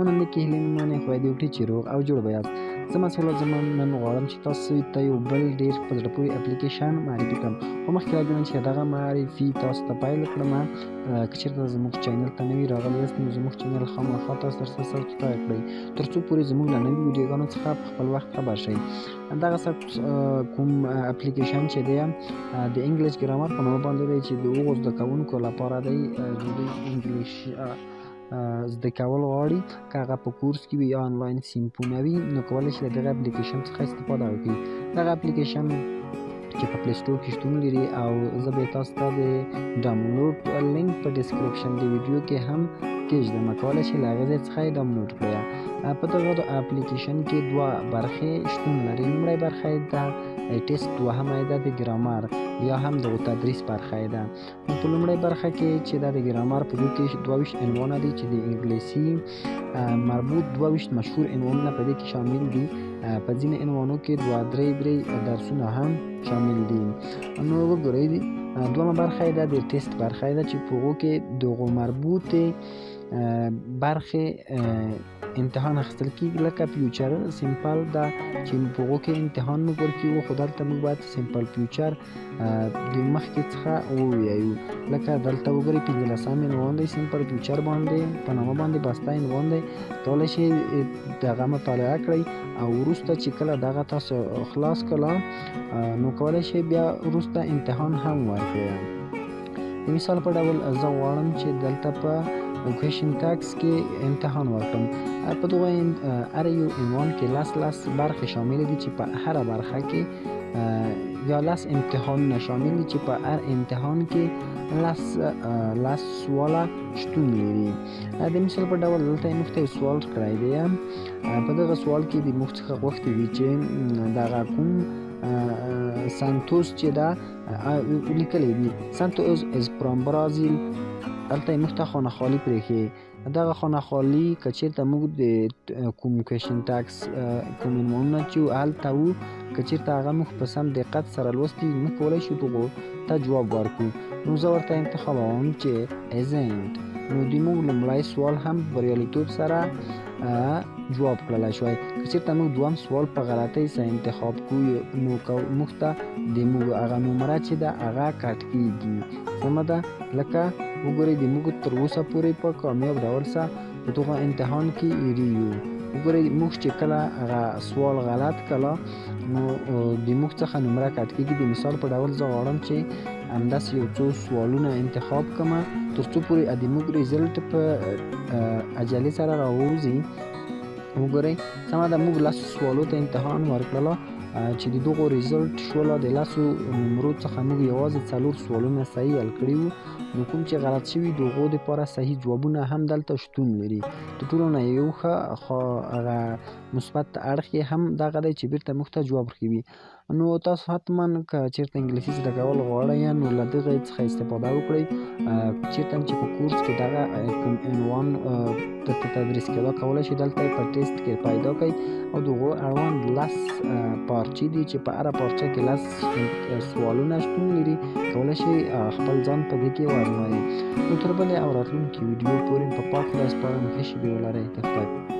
مننه کې هیلې مننه، خدای دې وکړي چې روغ او جوړ به یاست. زه مسعود زمان نن غواړم چې تاسو ته یو بل ډېر په زړه پورې اپلیکیشن معرفي کړم، خو مخکې له دې چې دغه معرفي تاسو ته پیل کړم، که چېرته زموږ channel ته نوي راغلي یاست نو زموږ channel خامخا تاسو درسره subscribe کړئ تر څو پورې زموږ له نوي ویډیوګانو څخه په خپل وخت خبر شئ. دغه کوم اپلیکیشن چې دی د English Grammar په نامه باندې دی چې د هغو زده کوونکو لپاره دی چې دوی انګلیش زده کول غواړي، که هغه په کورس کې وي یا آنلاین صنفونه وي، نو کولی شي له دغه اپلیکیشن څخه استفاده وکړي. دغه اپلیکیشن چې په Play Store کې شتون لري او زه به تاسو ته د download link په description د ویډیو کې هم کېږدم، کولی شئ له هغې ځای څخه یې download کړئ. په دغه اپلیکیشن کې دوه برخې شتون لري. لومړۍ برخه یې د ټیسټ، دوهمه یې ده د ګرامر یا هم د تدریس برخه یې ده. نو په لومړۍ برخه کې چې دا د ګرامر په دې کې 22 عنوانه دي چې د انګلیسي مربوط 22 مشهور عنوانونه په دې کې شامل دي. په ځینې عنوانو کې دوه درې درې درسونه هم شامل دي. نو وګورئ، دوهمه برخه یې ده د ټیسټ برخه یې ده چې په هغو کې دغو مربوطې برخې امتحان اخیستل کېږي، لکه future simple ده چې په هغو کې امتحان موږ ورکوو، خو دلته موږ باید simple future د مخکې څخه وویو. لکه دلته وګورئ، 15 عنوان دی، simple future باندې په نامه باندې بسته عنوان دی، کولی شئ دغه مطالعه کړئ او وروسته چې کله دغه تاسو خلاص کړه نو کولی شئ بیا وروسته امتحان هم ورکړئ. د مثال په ډول زه غواړم چې دلته په question tags کې امتحان ورکړم. په دغه هر یو عنوان کې لس لس برخې شاملې دي چې په هره برخه کې یا لس امتحانونه شامل دي چې په هر امتحان کې لس لس سواله شتون لري. د مثال په ډول دلته یې موږ ته یو سوال کړی دی. په دغه سوال کې د موږ څخه غوښتي دي چې دغه کوم سانتوس چې دا لیکلی دي، Santos is from Brazil. دلته یې موږ ته خانه خالي پرېښې. دغه خانه خالي که چېرته موږ د کوم question tags کوم عنوانونه چې هلته وو، که چېرته هغه موږ په سم دقت سره لوستي، موږ کولی شو دغو ته جواب ورکړو. نو زه ورته انتخابوم چې isn't. نو د موږ لومړی سوال هم بریالیتوب سره جواب کړلی شوی. که چېرته موږ دوهم سوال په غلطۍ سره انتخاب کړو نو موږ ته د موږ هغه نمره چې ده هغه کټ کېږي. سمه ده؟ لکه وګورئ، د موږ تر اوسه پورې په کامیاب ډول سره په دغه امتحان کې ایري یو. وګورئ، موږ چې کله هغه سوال غلط کړه نو د موږ څخه نمره کټ کېږي. د مثال په ډول زه غواړم چې همداسې یو څو سوالونه انتخاب کړم تر څو پورې د موږ result په عجلې سره راووځي. وګورئ، سمه ده، موږ لسو سوالو ته امتحان ورکړله چې د دغو result شوله. د لسو نمرو څخه موږ یوازې څلور سوالونه صحیح حل کړي وو، نو کوم چې غلط شوي د هغو دپاره صحیح ځوابونه هم دلته شتون لري. د ټولو نه یو ښه هغه مثبت اړخ یې هم دغه دی چې بیرته موږ ته جواب ورکوي. نو تاسو حتما که چېرته انګلیسي زده کول غواړئ نو له دغه څخه استفاده وکړئ. چېرته هم چې په کورس کې دغه کوم عنوان درته تدریس کېده، کولی شئ دلته یې په ټیسټ کې پیدا کړئ او د هغو اړوند لس پارچې دي چې په هره پارچه کې لس سوالونه شتون لري، کولی شئ خپل ځان په دې کې وازمایئ. نو تر بلې او راتلونکې ویډیو پورې په پاک خدای سپارم. ښه شېبې ولرئ. د خدای